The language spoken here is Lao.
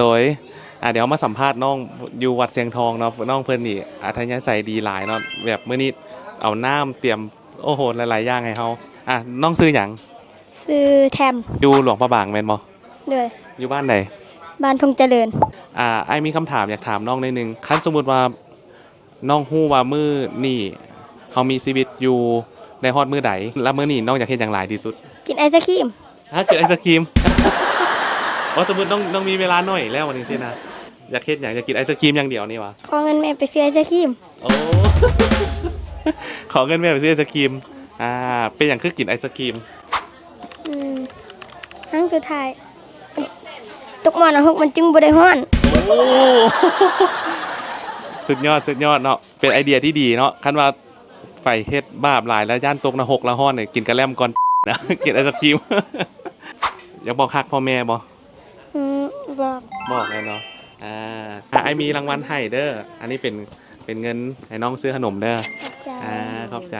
ໂດຍ ອ່າ ດຽວເຮົາມາສຳພາດນ້ອງຢູ່ວັດຊຽງທອງເນາະ. ນ້ອງເພິ່ນນີ້ອັດທະຍາໄສດີຫຼາຍເນາະ ແບບມື້ນີ້ເອົານ້ຳຕຽມ ໂອ້ໂຫ ຫຼາຍໆຢ່າງໃຫ້ເຮົາ. ອ່າ ນ້ອງຊື່ຫຍັງ? ຊື່ແທມ. ຢູ່ຫຼວງພະບາງແມ່ນບໍ່? ໂດຍ. ຢູ່ບ້ານໃດ? ບ້ານທົ່ງຈະເລີນ. ອ່າ ອ້າຍມີຄຳຖາມຢາກຖາມນ້ອງໜ້ອຍໜຶ່ງ. ຄັນສົມມຸດວ່າ ນ້ອງຮູ້ວ່າມື້ນີ້ເຮົາມີຊີວິດຢູ່ໄດ້ຮອດມື້ໃດ ແລະ ມື້ນີ້ນ້ອງຢາກເຮັດຫຍັງຫຼາຍທີ່ສຸດ? ກິນໄອສະຄຣີມ. ຮະ? ກິນໄອສະຄຣີມ? ໂອ້ ສົມມຸດນ້ອງ ນ້ອງມີເວລາໜ້ອຍແລ້ວ ວ່າຈັ່ງຊີ້ນະ ຢາກເຮັດຫຍັງ? ຢາກກິນໄອສະຄຣີມຢ່າງດຽວນີ້ຫວາ? ຂໍເງິນແມ່ໄປຊື້ໄອສະຄຣີມ. ໂອ້ ຂໍເງິນແມ່ໄປຊື້ໄອສະຄຣີມ. ອ່າ ເປັນຫຍັງຄືກິນໄອສະຄຣີມ? ອືມ ຄັ້ງສຸດທ້າຍ ຕົກໝໍ້ນະຫົກ ມັນຈຶ່ງບໍ່ໄດ້ຮ້ອນ. ໂອ້ ສຸດຍອດ ສຸດຍອດເນາະ ເປັນໄອເດຍທີ່ດີເນາະ. ຄັນວ່າໄປເຮັດບາບຫຼາຍແລ້ວຢ້ານຕົກນະຫົກລະຮ້ອນນີ້ ກິນກະແລັມກ່ອນນະ ກິນໄອສະຄຣີມ. ຢາກບອກຮັກພໍ່ແມ່ບໍ່? ອືມ ບອກ. ບອກແລ້ວເນາະ. ອ່າ ອ່າ ອ້າຍມີລາງວັນໃຫ້ເດີ ອັນນີ້ເປັນ ເປັນເງິນໃຫ້ນ້ອງຊື້ຂະໜົມເດີ. ຂອບໃຈ. ອ່າ ຂອບໃຈ.